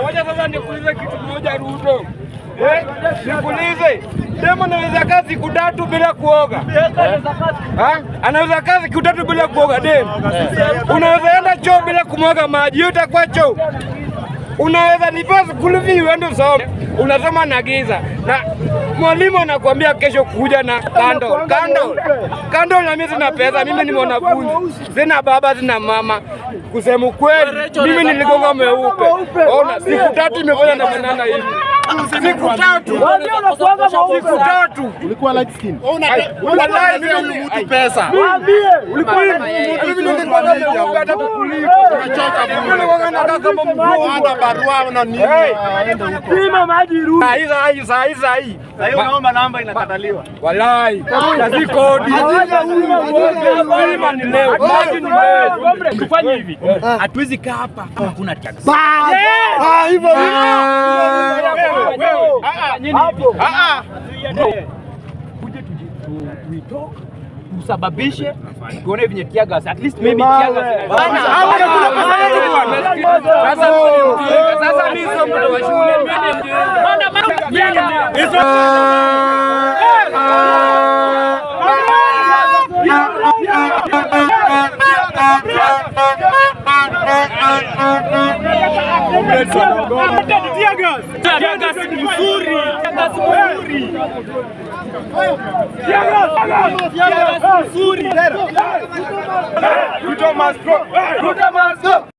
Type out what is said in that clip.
Wacha sasa nikuulize kitu moja, Ruto. Nikuulize, demu anaweza kaa siku 3 bila kuoga? Ha? Anaweza kaa siku 3 bila kuoga demu? Unaweza enda choo bila kumwaga maji, hiyo itakuwa choo? Unaweza lipa school fee uende usome, unasoma na giza na mwalimu anakuambia kesho kuja na candle, candle, candle. Na mimi sina pesa, mimi ni mwanafunzi, sina baba, sina mama. Kusema kweli, mimi niligonga mweupe. Ona, siku 3 imefanya na banana hivi, siku 3, siku 3. Ulikuwa light skin. Wallahi mimi mtu pesa. Mimi nilikuwa mweupe hata kukuliko. Nilikuwa nakaa kama mzungu. Hana barua na nini. Pima maji irudi. Saa hii, saa hii, saa hii. Sasa unaomba namba inakataliwa. Walai, na si kodi. Pima ni leo, maji ni leo. Tufanye hivi. Hatuwezi kaa hapa kama kuna tax. Ah, hivyo Hapo. Kuje tuitoke, tusababishe tuone venye tear gas, at least maybe tear gas. Sasa mimi ni mjinga. Sasa mimi sio mtoto wa shule, mimi ni mjinga. Mimi ni Tear gas ni mzuri. Tear gas mzuri. Tear gas mzuri. Ruto must go. Ruto must go.